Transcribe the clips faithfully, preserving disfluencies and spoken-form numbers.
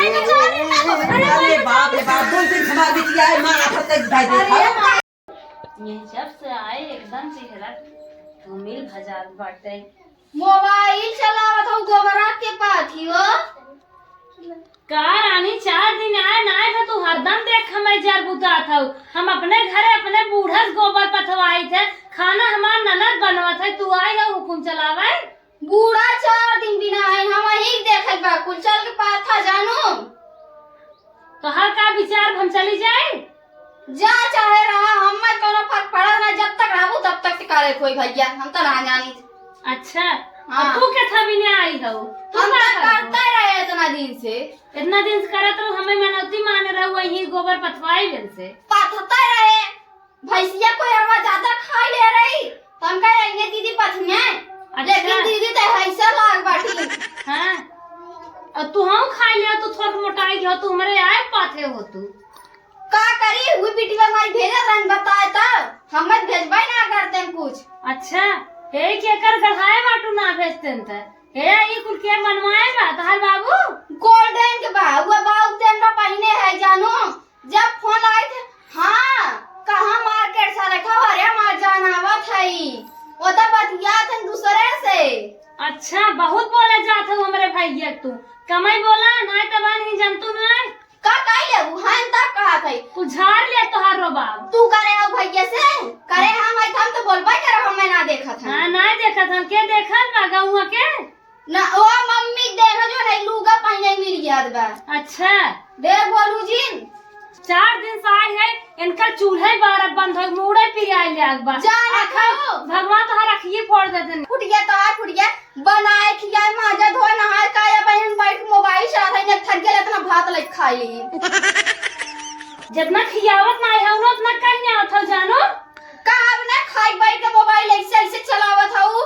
अरे बाप रे बाप, दो दिन हमार बिटिया है, माँ आपस में भाई देखा। ये जब से आए एकदम चेहरा धूमिल भजात बाटे। मोबाइल चलावत हौ, गोबरा के पाथी हो। का रानी, चार दिन आए ना आए, तो तू हरदम देख हमें जर बुतात हौ। हम अपने घरे अपने बूढ़ा से गोबर पथवाई थे, खाना हमार ननद बनवत है, तू आई हो हुकुम चलावे। बूढ़ा चार दिन बिना आइन, हम ही देखत बा, कुल चल के पाथा जानू। तोहार का विचार, हम चली जाए? जा चाहे रहा, हमें कोनो फर्क पड़ा ना, जब तक रहबू तब तक से करे कोई भैया, हम तो ना जानी। अच्छा, हाँ। अब तू के था बिना आई हो? तू हम का तो करबो? करते रहे इतना दिन से। इतना दिन से करत रहू, हमें मनौती माने रहू, वही गोबर पथवाई बिन से। पथते रहे, भैंसिया कोई अरवा ज्यादा खाई ले रही, तो हम कहे, "अइने दीदी पथिया।" अच्छा। लेकिन दीदी तो ऐसे लाग बाटी। हाँ। और तू हम खाई ले, तू थोड़ मोटाई गयो, तू हमरे आए पाथे हो तू। का करी, वो बिटिया माई भेजत रहन बताए तो, हम मत भेजबाई ना करते हैं कुछ। अच्छा, हे के कर गढ़ाए बाटू ना भेजते हैं त। हे, ई कुल के बनवाए बा, तहार बाबू? गोल्डन के बा, वो बाबू तेन का पहिने है जानू। जब फोन लगाई थे, "हाँ, कहाँ मार्केट से रखा हो? अरे, हमार जान आवत है, वो तो बतियात है दूसरे से।" अच्छा, बहुत बोले जात हो हमरे भैया तू। कमाई बोला, ना तो बान ही जनतू ना। का काई लेबू? हाँ, तब कहा था। तू झाड़ ले तोहार रो बाप। तू करे हो भैया से? करे हम आई, हम तो बोलबा करे, हम ना देखत हन। हाँ, ना देखत हन, के देखत बा गौआ के? ना, ओ मम्मी, देखो जो नहीं, लूगा पहिने मिल गया बा। अच्छा। दे बोलू जिन। चार दिन से आए है, इनका चूल्हे बार बंद हो, मूड़े पिराए ले आग बा। जाना आखिर खाओ। भगवान तोहार अखिए फोड़ दे देन। फुट गया, तोहार फुट गया। बनाए, खियाए, माजा, धोए, नहाए, का या बहन बैठ के मोबाइल चलात है, ने थक गेल, इतना भात लेके खाई ली। जितना खियावत ना है, उतना कहीं ना आवत हो, जानो। का अब ना खाई बैठ के मोबाइल ऐसे, ऐसे चलावत हऊ?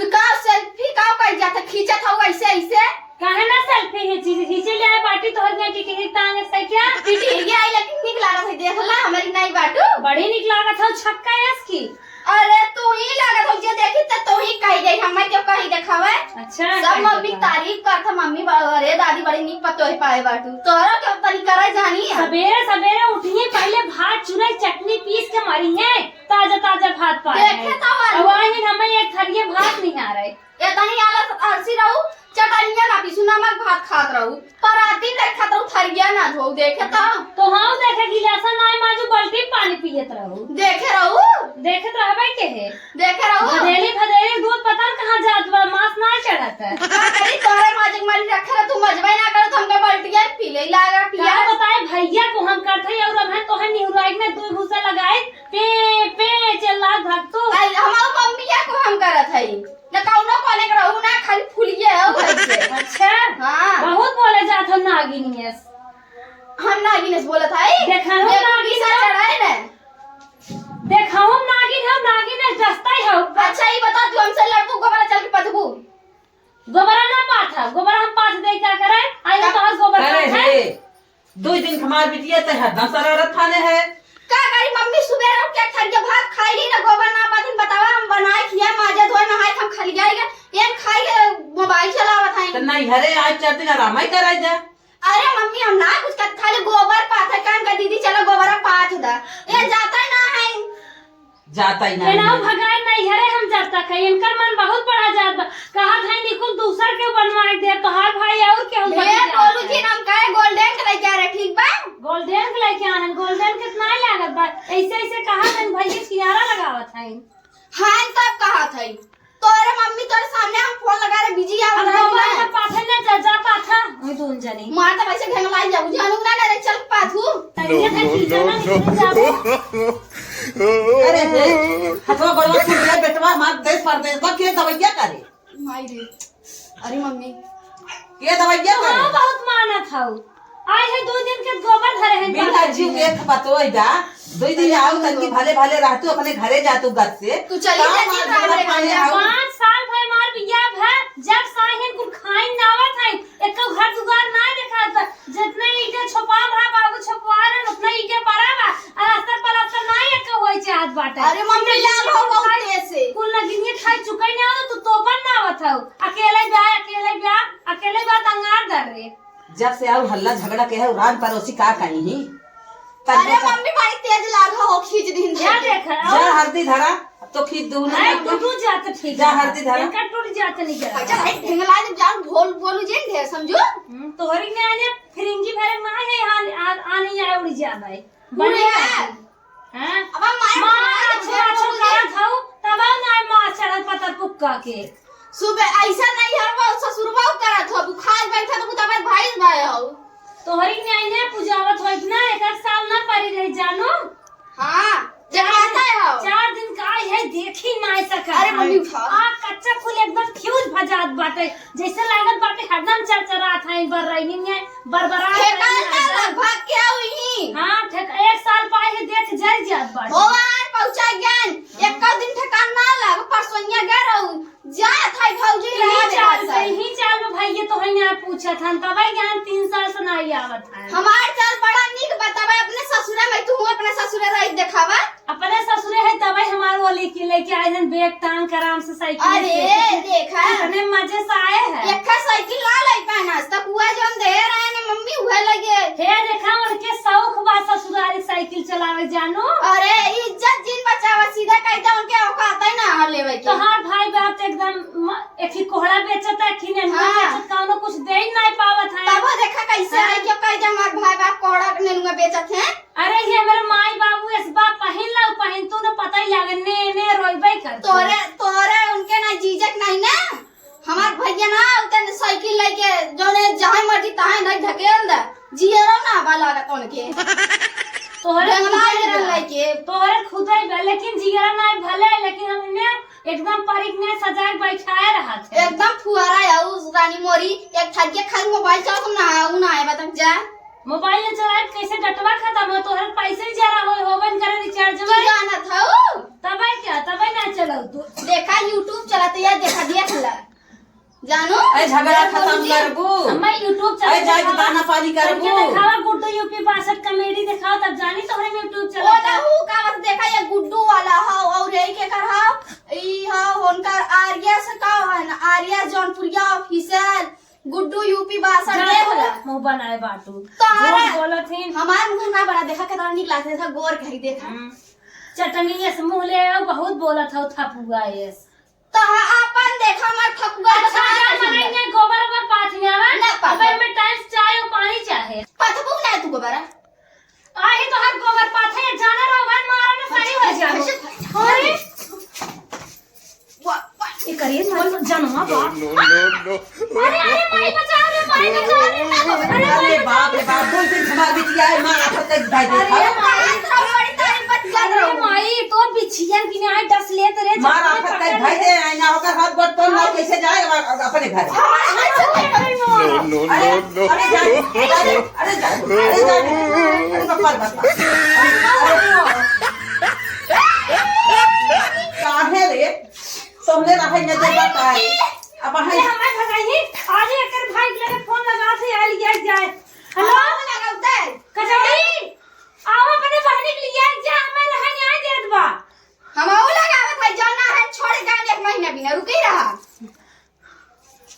का सेल्फी का कइल जात है, खींचत हऊ ऐसे, ऐसे? काहे ना सेल्फी खींची, खींची ले आए बाटी तोहर में की, की टांग से क्या? टीटी ये आई, लेकिन निक लागत है, देख ला, हमारी नहीं बाटू। बड़ी निक लागत हो, छक्का यस की। अरे, तू ही लागत हो, जे देखी त तू ही कही दे, हमें क्यों कही देखावे? अच्छा, सब कही मम्मी देखावे। तारीफ करत ह, मम्मी ब-, अरे दादी बड़ी नीक पतोह पाए बाटू। तोहरा के तनी करे जानी है। सबेरे सबेरे उठिए, पहले भात चुराई, चटनी पीस के मारी है, ताजा ताजा भात पाए देखे है। तो वाली। अब वही हमें एक थरिये भात नहीं आ रहे। एतनी आलस, आलसी रहू, चटनिया ना पीसू, नमक भात खात रहू, पराती नहीं खात रहू, थरिया ना धोऊ, देखे तो। तो हाँ, देखे गिलासा ना माजू, बाल्टी पानी पियत रहू। देखे रहू। देखत रहबे के है। देखे रहू। भदेली, भदेली दूध पता न कहाँ जात बा, मांस ना चढ़त है। का करी, तोहरे माजिक मारी रखे रह, तू मजबे ना कर, तो हमके बाल्टिया पी ले, लागा पिया। का बताए भैया को हम करत है, और अब है तोहर निहुराई में दो घुसा लगाए, पे, पे, चिल्लात भाग तू। आई, हमार मम्मिया को हम करत है। न कौनो कोने के रहू ना, खाली फुलिए हो वैसे। अच्छा। हाँ। बहुत बोले जात हो नागिनियस। हम नागिनियस बोलत हई? देखा हो देखो नागिन पीसा हो। चढ़ाए ना। देखा हो नागिन हो, नागिन है, जस्ता ही हो। अच्छा, ई बता, तू हमसे लड़बू, गोबरा चल के पथबू? गोबरा ना पाथा, गोबरा हम पाथ दे क्या करे? आई हम का-, तोहर गोबर करे पाथा। हे। दो दिन हमार बिटिया ते हरदम शरारत थाने है। का करी मम्मी, सुबह उठ के थरिया भात खाई ली ना, गोबर ना पाथिन, बतावा हम बनाए खिया, माजे धोए नहाए हम खलिया के, ये खाई के मोबाइल चलावत हैं। तो नहीं हरे आज चार दिन आराम ही कराई जा। अरे मम्मी, हम ना कुछ कर, खाली गोबर पाथे काम कर, दीदी चलो गोबर पाथ दा। ये जाता ही ना है। जाता ही ना एनाऊ है। भगाई नहीं हरे हम जाता कहीं, इनकर मन बहुत बड़ा जात बा। कहा भाई निकुल दूसर के बनवाए दे, तोहार भाई और के हम ए बन गोलू जात जी, है। हम कहे गोल्डन के लेके आ रहे, ठीक बा? गोल्डन के लेके आनन, गोल्डन कितना ही लागत बा। ऐसे, ऐसे कहा था भाई, ये किनारा लगावत है। हाँ, तब कहा था। तोरे मम्मी तोरे सामने हम फोन लगा रहे, बिजी आवत हम रहे गोबर ना। ना पाथे ना जा, जा पाथा। ओए दोन जने। मार तो वैसे ढंग लाई जाऊ, जानू ना, ना रे, चल पाथू। तैया था कीचड़ में निकल जाबो। अरे रे, हथवा गोड़वा फूट गया, बेटवा मार देश परदेश बा, के दवैया करे? माई रे। अरे मम्मी। के दवैया करे? हाँ, बहुत मानत हऊ। आई है दो दिन के गोबर धरे हैं बिना बाथरूम जीव में। के पतोई दा, दो दिन आओ तनकी भले भले रहतू, अपने घरे जातू गत से। तू चली काम जा, जीव आज राम बड़ा रे पानी राजा। आओ। पाँच साल भर मार बिया भर, जब साहिन कुल खाइन नावत है, एको घर दुआर ना देखात बा। जितने ईंटे छुपा भा बाबू छुपवा रहे, उतना ईंटे पड़ा बा। आ अस्तर पलस्तर ना एको होई चाहत बाटे। अरे मम्मी, लाल हो बहुत तेज से। कुल नगिनिया खाई चुकाई ना हो, तू तोपन ना आवत हऊ। अकेले बा, अकेले बा, अकेले बा, तंगार दर रे। से आउ हल्ला झगड़ा के है, रान पड़ोसी का कहीं ही। अरे मम्मी, बड़ी तेज लाग हो, खींच दिन जा। देखा, जा हरदी धरा, अब तो खींच दूँ ना। टूटू जात ठीक जा है। हरदी धरा। इनका टूट जात नहीं जा। अच्छा भाई, ढिंगला जब जाओ, बोल, बोलू जिन ढेर समझू। हम्म, तोहरी में आने फिरिंगी भरे ना है, आन-, आन-, आने या उड़ी जा भाई। बढ़िया। हाँ? अब हम मार मार खाए छोड़ा तो छोड़ा छोड़ करत हऊ, तब ना मार चढ़ल पतर पुक्का के। सुबह ऐसा नहीं है, वो ससुरवा करत हो, बुखार बैठा तो तब भाई भाई हो। तोहरी न्याय ने पुजावत होइत ना, एक आध साल ना परी रही जानू। हाँ, जब चार आता है हो। चार दिन का आई है, देखी ना सकत अरे है। मम्मी उठा। आ कच्चा फूल एकदम फ्यूज भजात बाटे, जैसे लागत बाटे हरदम चरचरात है, बर रही है, बरबरात है, फेंकाल ना हरदम। लग, भाग के आओ यहीं। हाँ, ठेक-, एक साल पाई है, देख जर जात बाटे। हो आए, पहुँचा ज्ञान, एक दिन ठेकान ना लग, परसोइया गए रहू, जात है भौजी यही रहा चाल देखा पे, सब। यही चाल पे भैया तो है ना पूछत हन, तबै ज्ञान तीन साल से ना आवत है। हमार चाल बड़ा नीक बा, तबै अपने ससुरे में, तू अपने ससुरे रही देखावा। अपने ससुरे है तबै हमार वो लेके, लेके आए हन बैग टांग के आराम से साइकिल अरे, से। देखा। कितने मजे से आए हैं। एक साइकिल ना ले पाए ना, आज तक हुआ जो हम दे रहे हैं ना मम्मी, हुआ लगे। हे देखा, उनके शौक बा ससुराल साइकिल चलावे जानो। अरे, इज्जत जिन बचावा, सीधा कह दे उनके औकात है ना लेवे के। तोहार भाई बाप तो एकदम म-, एक ही कोहड़ा बेचत है, एक ही नेनुआ हाँ। बेचत, कौनो कुछ दे ही नहीं पावत है। तब वो देखा कैसे हाँ। है, क्यों कह दे हमार भाई बाप कोहड़ा के नेनुआ बेचत है। अरे ये हमारे माई बाबू एस बा पहिन ला, पहिन तू न पता ही लागे, ने, ने रोइबे कर। तोरे, तोरे उनके ना जीजक नहीं ना। हमार भैया ना उतने साइकिल लेके जोने जहाँ मर्जी तहाँ नहीं ढकेल दे। जियरो ना बा लागत उनके। तोहरे जंगला खुदे जरा बा। लेके। तोहरे खुदे बा, लेकिन जियरा ना भले, लेकिन हम इन्हें एकदम परिक में सजाए बैठाए रहत है। एकदम फुहारा है उस रानी मोरी, एक थरिया खाली मोबाइल चलावत ना, उ ना आए बा तक जा। मोबाइल न चलाए कैसे डेटवा खत्म हो, तोहर पैसे ही जरा होए, होबे न करे रिचार्ज तू में। जानत हऊ? तबे क्या, तबे ना चलाऊ तू। देखा YouTube चलाते यार, देखा देख ले। जानू? ए, झगड़ा देखा खत्म बाबूजी। करबू। अम्मा YouTube ए, चलाते जाके देखा। दाना पानी करबू। हमके देखावा गुड्डू यूपी बासठ कॉमेडी देखावा, तब जानी तोहरे में YouTube ओ चलाता। लहू का बस देखा, ये गुड्डू वाला हो और यही के कर हो, ई हो उनकर आर्या से का है ना, आर्या जौनपुरिया ऑफिशियल। गुड्डू यूपी बासठ जा देख तोहरा ला। मुंह बनाए बाटू। तोहरा झूठ बोलत ही। हमार मुंह ना बना, देखा कितना नीक लागत है, देखा गोर कही देखा। हम्म। चटनी एस मुंह ले आओ, बहुत बोलत हो थपुआ एस। तो अपन देखा हमार थपुआ अच्छा, बना जा के मने सुंदर। ने गोबर ओबर पाथी आवा। ना पाथी। अब में टाइम चाय और पानी चाहे। पथबू ना तू गोबर। आही तोहार गोबर पाथे, जाना रहो, भाई, मारो ना, सही हो जाओ। अरे, ये करिए, मारो, जनवा बा। No, no, no, no। अरे, अरे, माई बचाओ रे, माई बचाओ रे, ना गोबर, अरे, अरे, माई बाप रे बाप, दो दिन हमार बिटिया है, मार आफत तक भाई अरे, देखा। माई, तो बड़ी तारीफ बतिया अरे, रहो। माई, तो बिछिया की ना डस लेत रे, मार जब आफत तक पकड़ भाई ले। दे, आईना होकर हाथ गोड़ तोड़ लो, कैसे जाए अब अपने घर? No, no, अरे, no, no। अरे, जा, अरे, जा, अरे, जा, अरे, बाप रे, बाप रे। काहे रे? तुमने रहे न दे बताई। अब अरे, है। हमारे भगाई, आज एकर भाई के लगे फोन लगा से आइल जाए, जाए। हेलो? लगावते। कचौड़ी, आओ अपने बहनी के लिए जा, हमें रहे न्याय देत बा। हम आऊ लगावत है, जौन ना है, छोड़े जान एक महीना बिना, रुके रहा।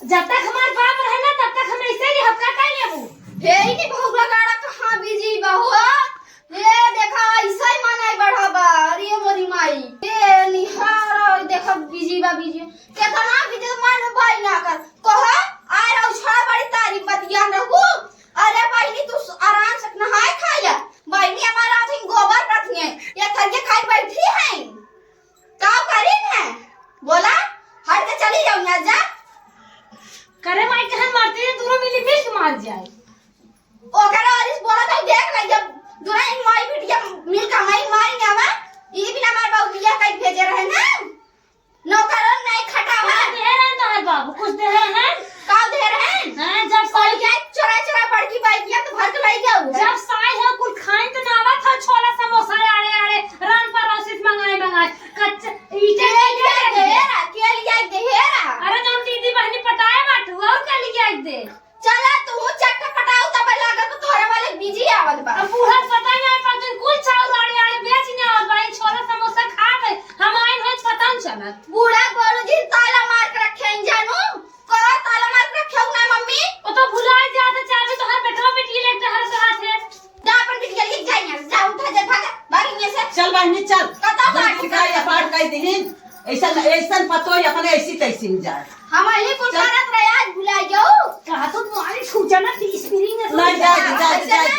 जब तक हमार बाप रहे ना, तब तक हम ऐसे ही रहब, का कर लेबू? हे, ई नहीं भौरा गाड़ा कहाँ बिजी बा हो? ये देखा, ऐसा ही मनाई बढ़ा बा। अरे मोरी माई, ये निहार, देखा बिजी बा, बिजी। केतना बिजी, मन भाई ना कर। कहो, आए रहो, छोड़ा बड़ी तारीफ बतियान रहू। अरे बहिनी, तू आराम से नहाए खाए ले। बहिनी हमारा अभी गोबर रखिए, ये थरिये खाए बैठी हैं। का करीन है? बोला, हट के चली जाओ यहाँ, जा। करे माई कहन मारती है, दोनों मिली मिल के मार जाए। ओकरे वाली से बोला था, देख ले, जब दोनों ही माई बिटिया मिल के हमारी मारी ना बा, ई बिना हमार बाबू बियाह कई भेजे रहे ना। नौकरन नहीं खटावा। कुछ दे रहे हैं तोहर बाबू, कुछ दे रहे हैं? का दे रहे हैं? हाँ, जब और साई क्या चोरा चोरा बड़की बाई बिया तो भर के लाई जाऊ। जब साई हो कुल खाइन त ना आवत हो, छोला समोसा आड़े आड़े, रान पर रोसिस मंगाए मंगाए। कच्चे ईटे के लिए ईटे के दे। हेरा, के लिए दे हेरा। अरे जौन दीदी बहनी पटाए बाटू, और के लिए दे। चला तू चट्टा पटाऊ, तब लागत तो तोहरे वाले बिजी आवत बा। अब बूढ़ा पता ही नहीं पड़ते, कुल चाउर आड़े आड़े बेच नहीं आवत बा, ई छोला समोसा खा गए, हम आइन होई पता नहीं चलत। बूढ़ा गोलू जी ताला मार के रखे हैं जानू, कहो ताला मार के रखे हो ना मम्मी? वो तो भुला जात, चाबी तो हर बहिनी, चल। कतौ दूसरी बात का ये पार कर दीहिन। ऐसा, ऐसा पतो ही अपने ऐसी तैसी में जाए। हम यही कुल चल। करत रहे, आज भुला जाऊ। कहा तो तुम्हारी सूचना थी, स्प्रिंग है, नहीं, जाए दे, जाए दे, जाए दे,